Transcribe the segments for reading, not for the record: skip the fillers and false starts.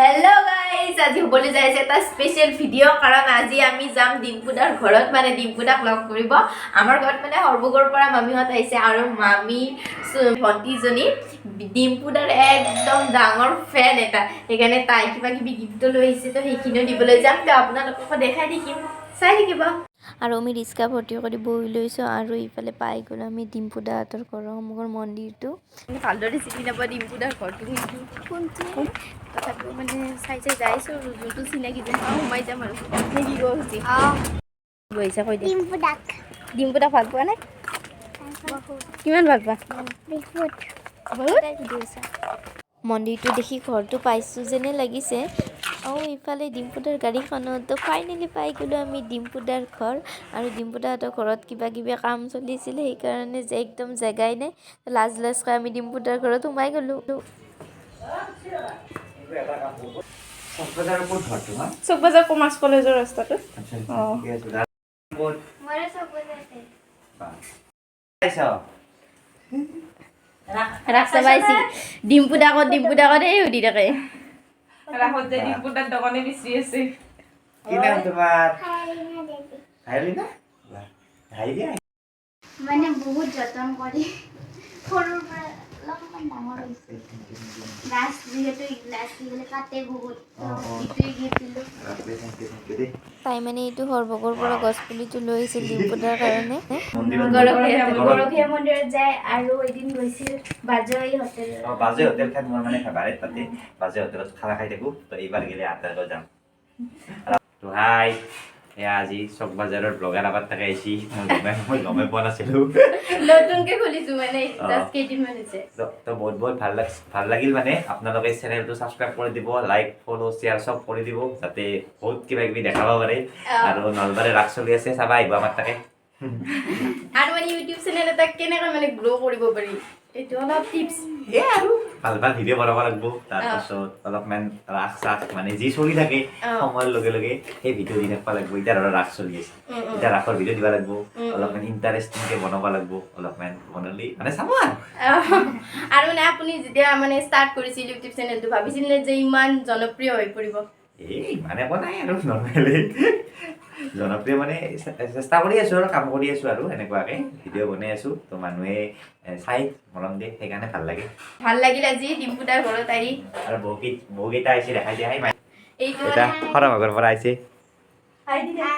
Hello' guys, আজি হ'বলৈ যাই আছে এটা স্পেচিয়েল ভিডিঅ', কাৰণ আজি আমি যাম ডিম্পুদাৰ ঘৰত, মানে ডিম্পুদাক লগ কৰিব। আমাৰ ঘৰত মানে সৰভোগৰ পৰা মামীহঁত আহিছে আৰু মামী ভণ্টিজনী ডিম্পুদাৰ একদম ডাঙৰ ফেন এটা। সেইকাৰণে তাই কিবা কিবি গিফ্টো লৈ আহিছে, তো সেইখিনিও দিবলৈ যাম। তো আপোনালোককো দেখাই থাকিম, চাই থাকিব। আৰু আমি ৰিক্সা ভৰ্তি কৰি বহি লৈছোঁ আৰু ইফালে পাই গ'লোঁ আমি ডিম্পুদাহঁতৰ ঘৰৰ সন্মুখৰ মন্দিৰটো। ভালদৰে চিনি নাপাওঁ ডিম্পুদাৰ ঘৰটো কোনটো, তথাপিও মানে চাই চাই যাইছোঁ আৰু যোনটো চিনাকি যেন পাওঁ সোমাই যাম আৰু। নে কি কওঁ? গৈছা কৈ দিয়া। ডিম্পুদাক। ডিম্পুদাক ভাল পোৱা নে? কিমান ভাল পোৱা? বহুত। বহুত। মন্দিৰটো দেখি ঘৰটো পাইছোঁ যেনে লাগিছে। আৰু ইফালে ডিম্পুদাৰ গাড়ীখনতো ফাইনেলি পাই গ'লোঁ আমি ডিম্পুদাৰ ঘৰ। আৰু ডিম্পুদাহঁতৰ ঘৰত কিবা কিবি কাম চলিছিলে, সেইকাৰণে যে একদম জেগাই নাই। লাজ লাজকৈ আমি ডিম্পুদাৰ ঘৰত সোমাই গ'লোঁ। চকবজাৰৰ ক'ত ঘৰ তোমাৰ? চক বজাৰ কমাৰ্চ কলেজৰ ৰাস্তাটোত। আচ্ছা। অঁ। ঠিকে আছে। ক'ত মোৰো চব বজাতে। পাইছ? ৰাস চাব আহিছি। ডিম্পুদা ক'ত, ডিম্পুদা ক'ত, এই সুধি থাকে। ৰাসত যে ডিম্পুদাৰ দোকানে বিচাৰি আছে। কি নাম তোমাৰ? হাইৰিনা দেৱী। হাইলিনা। বাহ, হাই দিয়া। মানে বহুত যতন কৰি সৰুৰ পৰা অলপমান ডাঙৰ হৈছে। গাছ যিহেতু গাছ কাটে বহুত, তো ইটোৱে গিফ্ট দিলোঁ। বাপৰে, thank U, thank U দেই। তাই মানে এইটো সৰভোগৰ পৰা গছপুলিটো লৈ আহিছিল ডিম্পুদাৰ কাৰণে। মন্দিৰত গৰখীয়া। গৰখীয়া মন্দিৰত যায় আৰু এদিন গৈছিল বাজৈ হোটেল। অঁ, বাজে হোটেল খাই মোৰ মানে ফেভাৰেট। তাতে বাজে হোটেলত খানা খাই থাকোঁ। তো এইবাৰ গ'লে আটাইকৈ যাম। তো হাই, এয়া আজি চক বজাৰৰ ব্লগাৰ আবাৰ তাকে আহিছি। মই গমেই পোৱা নাছিলোঁ। নতুনকে খুলিছো মানে, জাষ্ট কেইদিনমান হৈছে। তো বহুত বহুত ভাল লাগিল। মানে আপোনালোকে চেনেলটো ছাবস্ক্ৰাইব কৰি দিব, লাইক, ফ'ল', শ্বেয়াৰ চব কৰি দিব, যাতে বহুত কিবা কিবি দেখাব পাৰে। আৰু নলবাৰী ৰাস চলি আছে, চাবা আহিব আমাৰ তাকে। আৰু মানে ইউটিউব চেনেল এটা কেনেকৈ মানে গ্ৰ' কৰিব পাৰি, এইটো অলপ টিপছ। সেয়াই আৰু ভাল ভাল ভিডিঅ' বনাব লাগিব। তাৰপাছত অলপমান ৰাস চাস মানে যি চলি থাকে সময়ৰ লগে লগে সেই ভিডিঅ' দি থাকিব লাগিব। এতিয়া ধৰা ৰাস চলি আছে, এতিয়া ৰাসৰ ভিডিঅ' দিব লাগিব। অলপমান ইণ্টাৰেষ্টিংকে বনাব লাগিব। অলপমান বনালে মানে চাব আৰু। আৰু মানে আপুনি যেতিয়া মানে ষ্টাৰ্ট কৰিছিল ইউটিউব চেনেলটো, ভাবিছিল নে যে ইমান জনপ্ৰিয় হৈ পৰিব? এই ইমান একো নাই আৰু, নৰ্মেলি জনপ্ৰিয় মানে চেষ্টা কৰি আছো আৰু কাম কৰি আছো আৰু এনেকুৱাকে ভিডিঅ' বনাই আছো। তো মানুহে চাই মৰম দিয়ে, সেইকাৰণে ভাল লাগে। ভাল লাগিল আজি ডিম্পুদাৰ ঘৰত আহি। আৰু বহুকেইটা আহিছে, দেখাই দিয়া। এইটো এটা মানে সৰভাগৰ পৰা আহিছে। হাই দিয়া।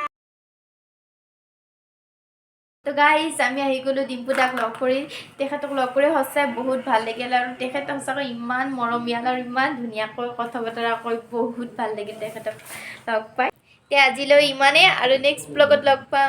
তো গাইজ, আমি আহি গ'লোঁ ডিম্পুদাক লগ কৰি। তেখেতক লগ কৰি সঁচাই বহুত ভাল লাগিল আৰু তেখেত সঁচাকৈ ইমান মৰমীয়াল আৰু ইমান ধুনীয়াকৈ কথা বতৰা কৈ বহুত ভাল লাগিল তেখেতক লগ পাই। তে আজিলৈ ইমানেই আৰু নেক্সট ব্লগত লগ পাম।